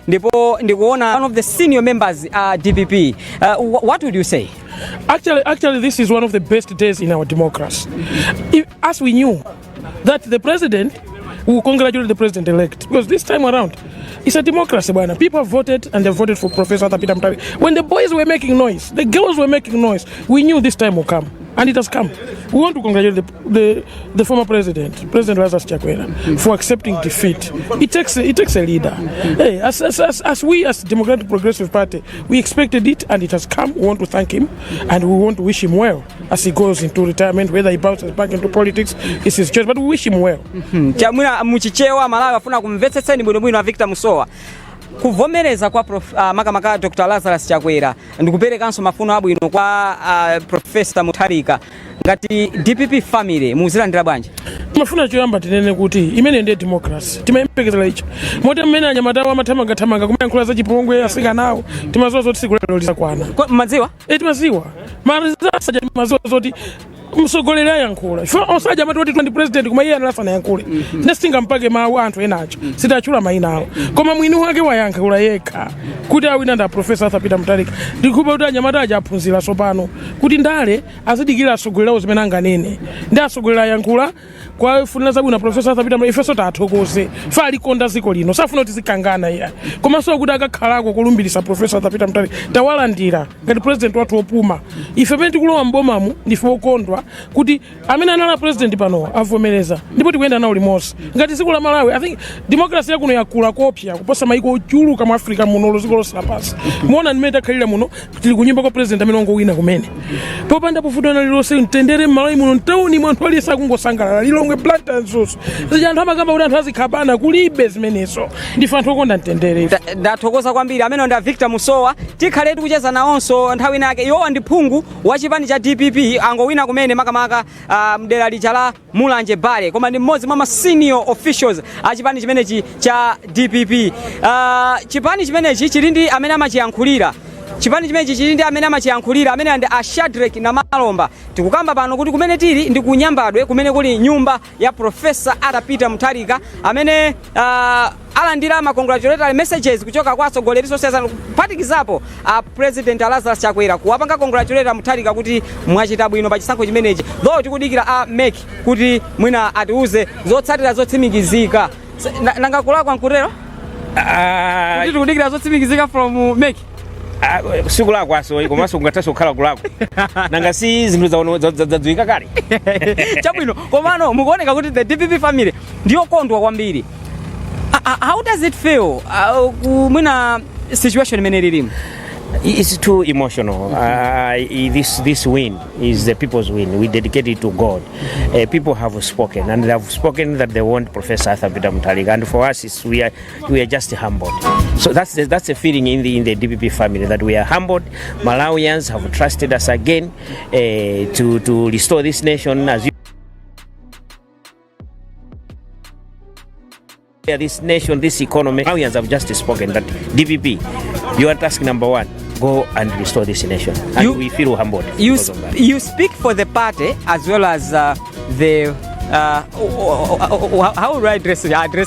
Ndipo ndikuona one of the senior members a DPP. What would you say? Actually, this is one of the best days in our democracy. If, as we knew that the president will congratulate the president-elect, because this time around, it's a democracy, bwana. People have voted and they voted for Professor Arthur Peter Mutharika. When the boys were making noise, the girls were making noise, we knew this time will come. And it has come. We want to congratulate the former president, President Lazarus Chakwera, for accepting defeat. It takes a leader. Hey, as we as Democratic Progressive Party, we expected it and it has come. We want to thank him and we want to wish him well as he goes into retirement, whether he bounces back into politics, it's his choice, but we wish him well. Chamwina muchichewa, Malawi afuna kumvetsetseni bwinobwino. A Victor Musowa, kuvomereza kwa makamaka Dr Lazarus Chakwera ndikuperekanso mafuno abwino kwa Professor Mutharika, ngati DPP family muzilandira bwanji? Mafuna choyamba tinene kuti imene ndiye democracy timayembekezera icho, moti mmene anyamatawo amathamangathamanga kumayankhula za chipongwe asikanawo, timaziwa zoti tsiku lero lizakwana. Mmadziwa? E, timaziwa mazasaja, timaziwa zoti mtsogoleri ayankhula. Ifo osaja amati kuti ndi president, koma iye analafa anayankhule ne sitingampake mawu anthu enacho, sitachula mayina awo, koma mwini wake wayankhula yekha kuti awina nda Professor Arthur Peter Mutharika. Ndikhupa kuti anyamata aja aphunzira tsopano kuti ndale azidikira atsogoleri awo zimene anganene, ndi atsogoleri ayankhula kwafunira zabwino Professor Arthur Peter Mutharika. Ifenso tathokoze fa alikonda dziko lino, safuna kuti zikangana iya, komanso kuti akakhalako kulumbirisa Professor Arthur Peter Mutharika, tawalandira ngati president wathu wopuma. Ife pamene tikulowa mbomamu ndife okondwa kuti amene anali president pano avomereza, ndipo tikuyenda nawo limodzi ngati dziko la Malawi. I think democracy yakuno yakula kopya kuposa maiko ochuluka mu Africa muno, dziko lonse lapansi. Muona mmene takhalira muno, tili kunyumba kwa president amene wangowina kumene, popanda pofutana lilonse, mtendere m'Malawi muno, mtauni mwanthu aliyense akungosangalala, Lilongwe, Blantyre, Mzuzu zija anthu amakamba kuti anthu azikhapana, kulibe zimenezo. Ndife anthu okonda mtendere ife. Ndathokoza kwambiri. Amene ndi a Victor Musowa, tikhale tikucheza nawonso nthawi inake. Iwowa ndi phungu wa chipani cha DPP, angowina kumene makamaka mdera lija la Mulanje Bale, koma ndi mmodzi mwa ma senior officials a chipani chimenechi cha DPP. Chipani chimenechi chili ndi amene amachiyankhulira. Chipani chimenechi chili ndi amene amachiyankhulira, amene ndi a Shadrack Namalomba. Tikukamba pano kuti kumene tili ndi kunyambadwe, kumene kuli nyumba ya Professor Arthur Peter Mutharika, amene alandira ma congratulatory messages kuchoka kwa atsogoleri osiyanasiyana, kuphatikizapo a President Lazarus Chakwera, kuwapanga congratulate Mutharika kuti mwachita bwino pa chisankho chimenechi, though tikudikira a MEC kuti mwina atiuze zotsatira zotsimikizika. Nanga kulakwa nkutero kuti tikudikira zotsimikizika from MEC? Sikulakwaso, komanso kungathaso kukhala kulakwa. Nanga si zinthu zadziwika kale? Chabwino, komano mukuoneka kuti the DPP family ndiyokondwa kwambiri. How does it feel mwina situation imene ililimu? It's too emotional. This win is the people's win. We dedicate it to God. People have spoken, and they have spoken that they want Professor Arthur Peter Mutharika. And for us, we are just humbled. So that's the feeling in the DPP family, that we are humbled. Malawians have trusted us again to restore this nation as you this nation, this economy. Malawians have just spoken that DPP, your task number one, go and restore this nation. And we feel humbled because of that. You speak for the party as well as the how would I address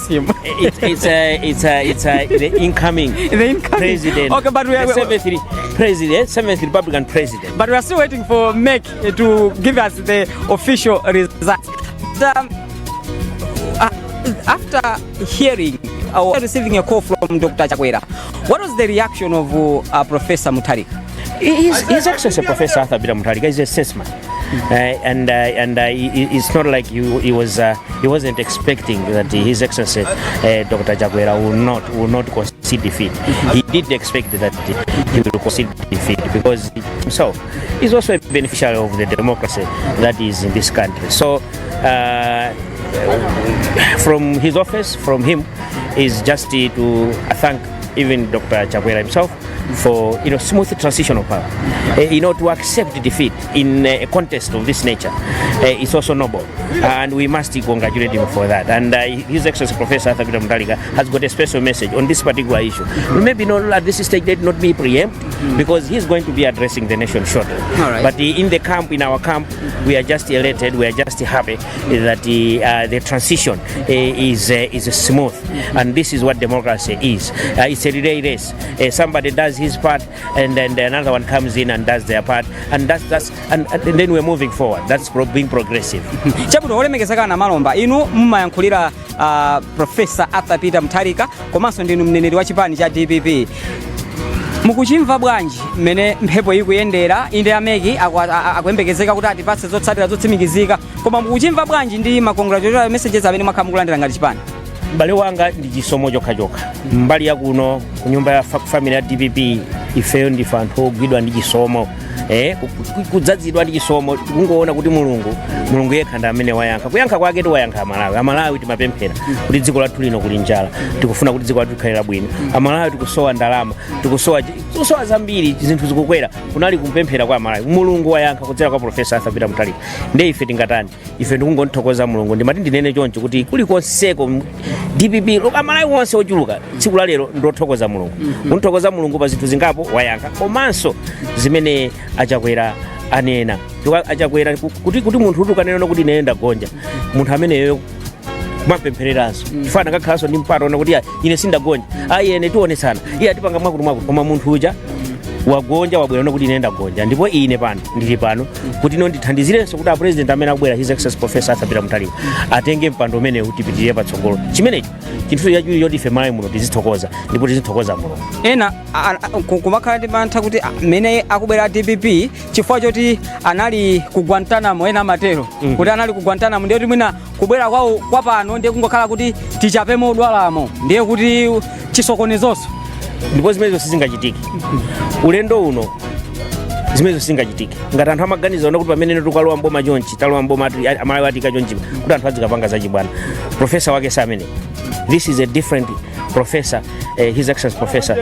him? It's the incoming The incoming president. Okay, but we are the seventh president, seventh Republican president. But we are still waiting for MEC to give us the official results. After hearing or receiving a call from Dr. Chakwera, what was the reaction of Professor Mutharika? His Excellency Professor Arthur Peter Mutharika is a statesman. And it's not like he wasn't expecting that His Excellency Dr. Chakwera will not concede defeat. He did expect that he will concede defeat because himself is also a beneficiary of the democracy that is in this country. So from his office, from him, is just to thank even Dr. Chakwera himself for smooth transition of power. To accept defeat in a contest of this nature is also noble, and we must congratulate him for that. And His Excellency Professor Arthur Peter Mutharika has got a special message on this particular issue. Maybe not at this stage, let not me preempt. because he's going to be addressing the nation shortly. All right. But in the camp, in our camp, we are just elated, we are just happy that the transition is smooth. And this is what democracy is. It's a relay race. Somebody does his part and then another one comes in and does their part. And and then we're moving forward. That's being progressive. Chabwino, olemekezeka Namalomba, inu mumayankhulira Professor Arthur Peter Mutharika komanso ndinu mneneri wa chipani cha DPP. Mukuchimva bwanji mmene mphepo ikuyendera? Inde, a MEC akuyembekezeka kuti atipatse zotsatira zotsimikizika, koma mukuchimva bwanji ndi ma congratulatory messages amene mwakhala mukulandira ngati chipani? M'bale wanga, ndi chisomo chokhachokha. Mbali ya kuno ku nyumba ya family ya DPP, ifeyo ndife anthu ogwidwa ndi chisomo, kudzazidwa ndi chisomo, kungoona kuti Mulungu yekha ndi amene wayankha. Kuyankha kwake tiwayankha Amalawi. Amalawi timapemphera kuti dziko lathu lino kuli njala, tikufuna kuti dziko lathu likhale labwino. Amalawi tikusowa ndalama, tikusowa zambiri, zinthu zikukwera. Kunali kupemphera kwa Amalawi, Mulungu wayankha kudzera kwa Professor Arthur Peter Mutharika. Nde ife tingatani? Ife ndikungonthokoza Mulungu. Ndimati ndinene choncho kuti kulikonseko DPP, Amalawi onse ochuluka tsiku la lero ndothokoza Mulungu, kunthokoza Mulungu pa zinthu zingapo wayankha, komanso zimene Achakwera anena. Chifukwa Achakwera kuti munthu kuti ukanena kuti ine ndagonja, munthu ameneyo kumapemphereranso, chifukwa angakhalanso ndi mpata ona kuti, "Ah, ine sindagonja, ayi, ene tionetsana, iye atipanga mwakuti mwakuti." Koma munthu uja wagonja, wabwera kuti ine ndagonja, ndipo ine pano ndili pano kuti ino ndithandizirenso kuti a president amene akubwera, His Excellency Professor Arthur Peter Mutharika, atenge mpando umenewu, tipitirire patsogolo. Chimenechi chinthu chachiwiri choti ife Malawi muno tizithokoza, ndipo tizithokoza Mulungu. Ena kumakhala ndi mantha kuti mmene akubwera DPP, chifukwa choti anali ku Guantanamo, ena amatero kuti anali ku Guantanamo, ndiye kuti mwina kubwera kwawo kwa pano ndiye kungokhala kuti tichapemo odwalamo, ndiye kuti chisokonezonso. Ndipo zimenezo sizingachitike ulendo uno, zimenezo sizingachitike. Ngati anthu amaganiza ona kuti pamene tikalowa mboma chonchi, talowa mboma, Amalawi atika chonchi, kuti anthu adzikapanga zachibwana, professor wake si amene. This is a different professor. His Excellency Professor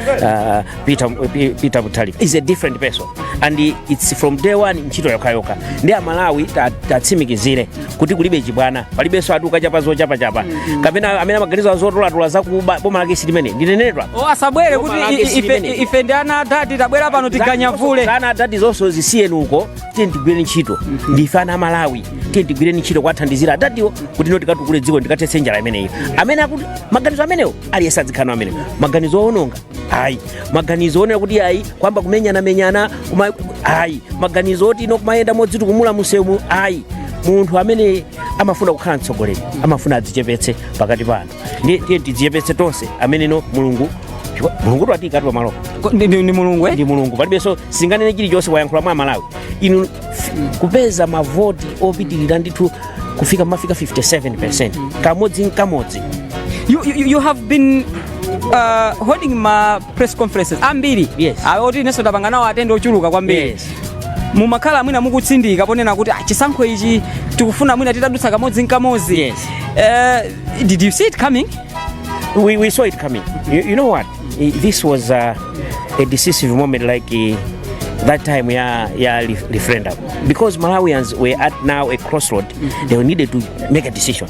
Peter Mutharika is a different person and it's from day one ntchito yokhayokha. Ndi Amalawi tatsimikizire kuti kulibe chibwana, palibenso ati ukachapa zochapachapa kapena amene amaganiza zotolatola zakuba. Boma lake silimene ndinenedwa. O, asabwere kuti Boma lake silimene. ife ndi ana adadi, tabwera pano tiganyavule. Ana adadi zonse zisiyeni uko, tiye tigwire ntchito. Ndife ana Amalawi, tiye tigwire ntchito kuwathandizira adadiwo kuti ino tikatukule dziko, ndikathetse njala imeneyo. Amene akuti maganizo amenewo, aliyense adzikhala amenewo maganizo owononga, ayi. Maganizo onera kuti ayi, kwamba kumenyanamenyana kuma, ayi. Maganizo oti ino kumayenda modzitukumula musemu, ayi. Munthu amene amafuna kukhala mtsogoleri amafuna adzichepetse pakati pa anthu. Ndiye tiye tidzichepetse tonse amene no Mulungu twatiikatu pamalopo. Ndi Mulungu, eh? Ndi Mulungu, palibenso singanene chilichonse, wayankhula mwa Malawi. Inu kupeza mavoti opitirira ndithu kufika mafika 57 kamodzi nkamodzi. You have been holding ma press conferences ambiri. Yes. Oti inenso ndapanga nawo attend ochuluka kwambiri. Mumakhala mwina mukutsindika ponena kuti chisankho ichi tikufuna mwina titadutsa kamodzi nkamodzi. Yes. Did you see it coming? We saw it coming. You know what? This was a decisive moment, like that time ya referendum, because Malawians were at now a crossroad. They needed to make a decision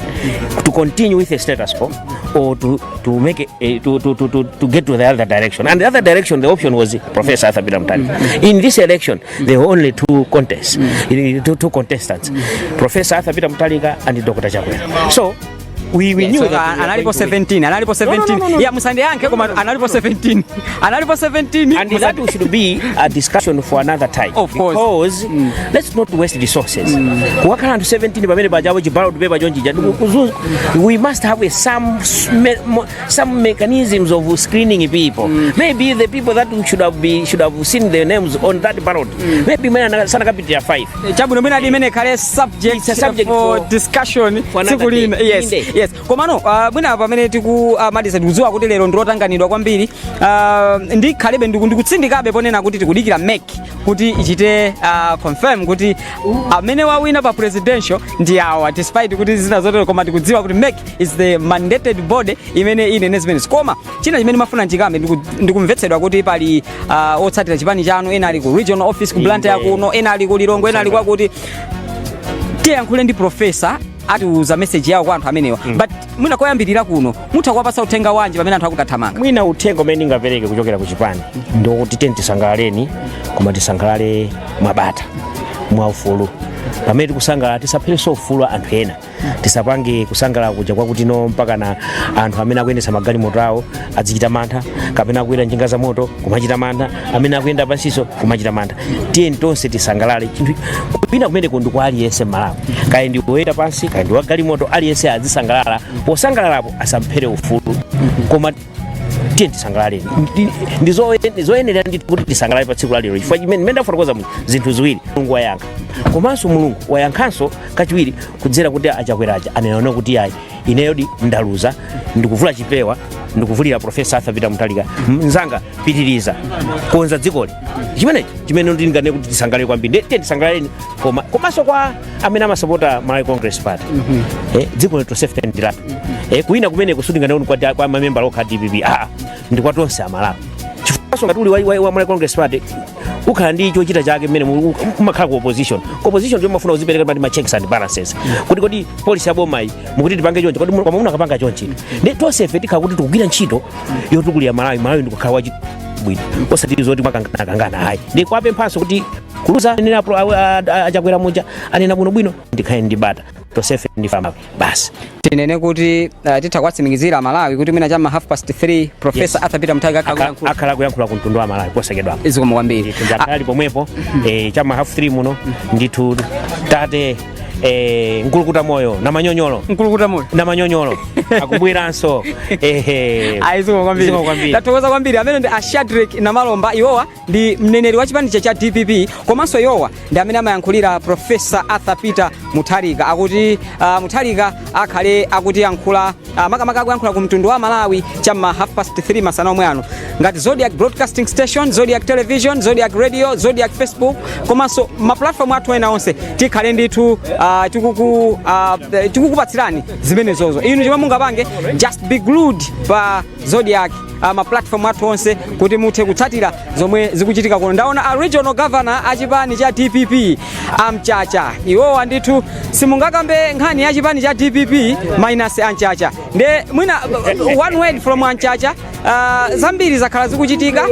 to continue with the status quo or to make a, to get to the other direction. And the other direction, the option was Professor Arthur Peter Mutharika. In this election, there were only two contests, two contestants, Professor Arthur Peter Mutharika and Dr. Chakwera. So we knew So, that we were analipo going to win. 17, analipo 17. No. Yeah, musandiyankhe, koma analipo 17, analipo 17. And that should be a discussion for another time. Of course. Because let's not waste resources. Kuwakhala anthu 17 pamene pajapo, chi ballot paper chonchija, we must have some mechanisms of screening people. Maybe the people that should have seen their names on that ballot, maybe mwina sanakapitira 5. Chabwino, mwina imene ikhale subject, It's a subject for discussion for another tsiku lina. day. Yes. Inde. Yes, komano mwina pamene tikumaliza, tikudziwa kuti lero ndilotanganidwa kwambiri, ndikhalebe ndikutsindikabe ponena kuti tikudikira MEC kuti ichite confirm kuti amene wawina pa presidential ndi awa, despite kuti zina zotero, koma tikudziwa kuti MEC is the mandated body imene inene zimenezi. Koma china chimene mafuna nchikambe, ndikumvetsedwa kuti pali otsatira chipani chanu ena ali ku regional office ku Blantyre Inde. kuno, ena ali ku Lilongwe, ena ali kwakuti. Tiyankhule ndi professor. Atiuza message yawo kwa anthu amenewa, but mwina koyambirira kuno mutha kuwapasa uthenga wanji pamene anthu akukathamanga? Mwina uthenga umene ndingapereke kuchokera ku chipani ndikuti tiyeni tisangalaleni, koma tisangalale mwabata, mwaufulu. Pamene tikusangalala, tisapherenso ufulu anthu ena. Tisapange kusangalala kuja kwakuti no, mpaka na anthu amene akuyendetsa magalimoto awo azichita mantha, kapena akuyenda njinga za moto kumachita mantha, amene akuyenda pansiso kumachita mantha. Tiyeni tonse tisangalale. Chinthu kwina kumeneko ndi kwa aliyense m'Malawi, kaya ndi woyenda pansi, kaya ndi wagalimoto, aliyense azisangalala. Posangalalapo asamphere ufulu, koma tiye tisangalaleni. Ndizoyenera ndithu kuti tisangalale pa tsiku lalero, chifukwa chimene mmene ndafotokoza muja, zinthu ziwiri: Mulungu wayankha, komanso Mulungu wayankhanso kachiwiri kudzera kuti Achakweraja anena kuti ayi, ineyodi ndaluza, ndikuvula chipewa, ndikuvulira Professor Arthur Peter Mutharika. Mnzanga, pitiriza konza dzikoli. Chimenechi chimene ndingane kuti tisangalale kwambiri. Ndiye tiye tisangalaleni, koma komanso kwa amene amasapota Malawi Congress Party, dziko letu tonsefe ndi lathu. Kuwina kumene kusudingane kwa mamembala okha DPP, aa, ndi kwa tonse Amalawi, chifukwa ngati uli wa Malawi Congress Party ukhala ndi chochita chake mmene umakhala ku opposition. Ku opposition ndiyo mafuna uzipereka pati ma checks and balances, kuti kodi policy ya boma iyi mukuti tipange chonchi, kodi koma munakapanga chonchi? Ndi tonsefe tikhala kuti tikugwira ntchito yotukulira Malawi. Malawi ndikukhala wachi bwino, osati zoti mwakangana, ayi. Ndi kwapemphanso kuti kuluza anena Achakwera muja anena bwinobwino, ndikhale ndi bata, tonsefe ndife Amalawi basi. Tinene kuti titha kuwatsimikizira Malawi kuti mwina chama 3:30 Professor Arthur Peter Mutharika akhala kuyankhula? Akhala kuyankhula ku mtundu wa Malawi posachedwapa. Zikomo kwambiri. Akhala ali pomwepo chama 3:30 muno ndithu. Tate Nkulukuta moyo na manyonyolo. Nkulukuta moyo. Na manyonyolo akubweranso, ehe. Ayi, zikomo kwambiri. Zikomo kwambiri. Tathokoza kwambiri. Amene ndi a Shadrick Namalomba, iwowa ndi mneneri wa chipani cha DPP, komanso iwowa ndi amene amayankhulira Professor Arthur Peter Mutharika. Akuti Mutharika akhale akutiyankhula, makamaka akuyankhula ku mtundu wa Malawi cham'ma 3:30 masana omwe ano. Ngati Zodiac Broadcasting Station, Zodiac Television, Zodiac Radio, Zodiac Facebook komanso maplatform athu ena onse, tikhale ndithu tikukupatsirani zimenezozo. Inu chomwe mungapange, just be glued pa Zodiac, maplatform athu onse, kuti muthe kutsatira zomwe zikuchitika kuno. Ndaona a regional governor a chipani cha DPP, Amchacha. Iwowa ndithu simungakambe nkhani ya chipani cha DPP minus Anchacha. Nde mwina one word from Anchacha. Zambiri zakhala zikuchitika,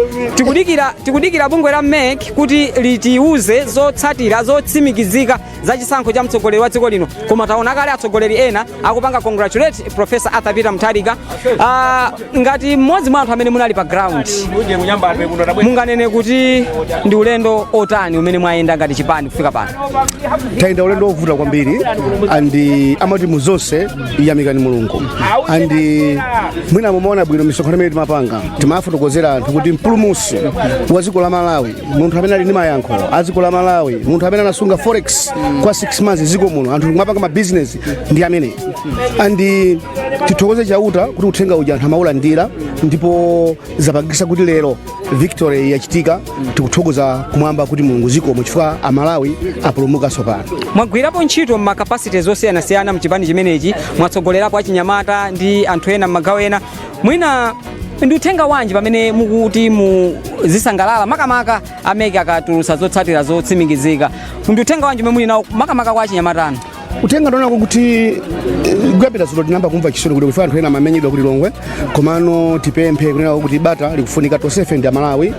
tikudikira bungwe la MEC kuti litiuze zotsatira zotsimikizika za chisankho cha mtsogoleri wa dziko lino, koma taona kale atsogoleri ena akupanga congratulate Professor Arthur Peter Mutharika. Ngati mmodzi mwa anthu amene munali pa ground, munganene kuti ndi ulendo otani umene mwayenda ngati chipani kufika pano? Tayenda ulendo wovuta kwambiri, and amati muzonse yamikani Mulungu. And mwina mumaona bwino misonkhano imene timapanga, timafotokozera anthu kuti mpulumutsi wa dziko la Malawi, munthu amene ali ndi mayankho a dziko la Malawi, munthu amene anasunga forex kwa 6 months dziko muno, anthu kumapanga mabizinesi, ndi amene. And tithokoze Chauta kuti uthenga uja anthu amaulandira, ndipo zapangisa kuti lero victory yachitika. Tikuthokoza kumwamba kuti Mulungu zikomo, chifukwa Amalawi apulumukanso pano. Mwagwirapo ntchito m'ma capacities osiyanasiyana mchipani chimenechi, mwatsogolerapo achinyamata ndi anthu ena m'magawo ena. Mwina ndi uthenga wanji pamene mukuti muzisangalala, makamaka a MEC akatulutsa zotsatira zotsimikizika, ndi uthenga wanji umene muli nawo makamaka kwa achinyamatano? Uthenga ndionako kuti kuyambira dzulo tinamba kumva chisoni kuti kufa anthu ena amamenyedwa ku Lilongwe, komano tipemphe kunena kuti bata likufunika, tonsefe ndi Amalawi.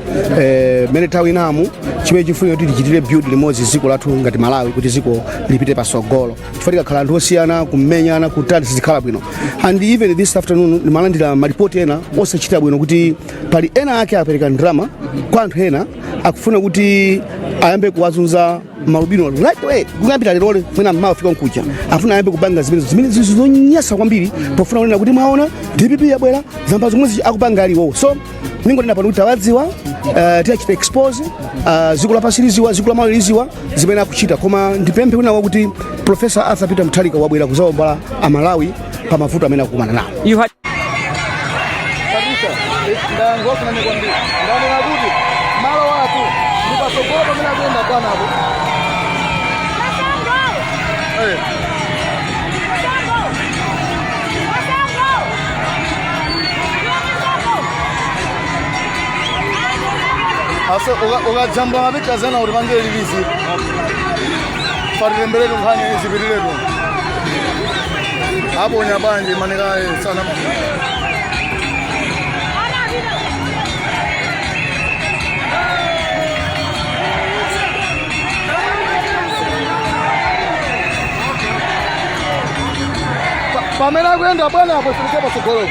Mene nthawi inamu chimene chifunika kuti tichitire build limodzi dziko lathu ngati Malawi, kuti dziko lipite pasogolo, chifukwa tikakhala anthu osiyana, kumenyana, kutali, sizikhala bwino. And even this afternoon ndimalandira malipoti ena osachita bwino kuti pali ena ake apereka ndalama kwa anthu ena, akufuna kuti ayambe kuwazunza malubino right away kuyambira lerole, mwina mmawa fika nkuja afuna ayambe kupanga zimene zimene zizo zonyasa kwambiri, pofuna kunena kuti mwaona DPP yabwera, zamba zomwe akupanga aliwowo. So ningonena pano kuti tawadziwa, tiyachita expose, dziko lapansi liziwa, dziko la Malawi liziwa zimene akuchita. Koma ndipemphe kunena kuti Professor Arthur Peter Mutharika wabwera kuzaombola Amalawi pa mavuto amene akukumana nawo. You had Patricia, ndayankhula kwambiri, ndanena kuti malo athu ndi patsogolo pamene akuyenda bwanapo. Eh. Ase ukajamba mapictures ena kuti pange release, fatilemberetu nkhani zipitiretu. Aponya bwanji manekaye sana. Pamene akuyenda bwana apo sirike patsogolo.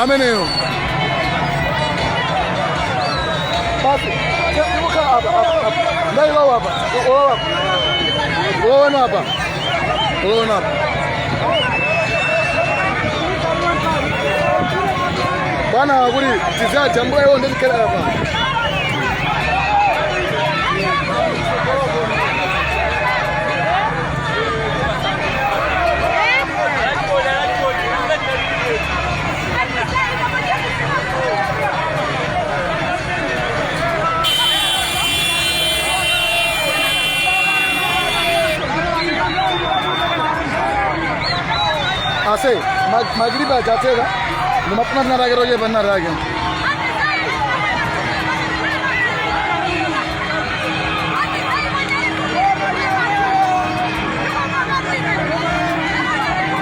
Ameneyo. Basi, ikukhala apa apa apa. Ndailowa apa. Ulowa apa. Uloweno apa. Uloweno apa. Bwana kuti tizajambula iwo ndizikhala apa. Ase, magriba achatseka. Ndimafuna tinatake tochepa tinatake.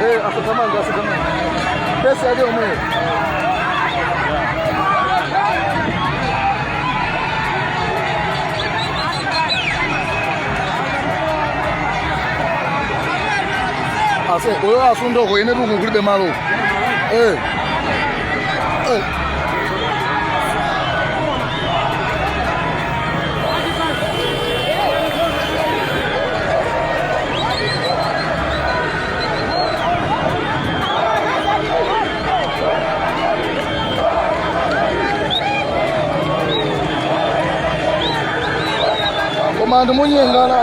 Eh, asathamanga asathamanga. Pesa yake omweyo. Ase, uyo asundoko ine tuku kulibe malo. Eh. Eh. Koma anthu munyengana.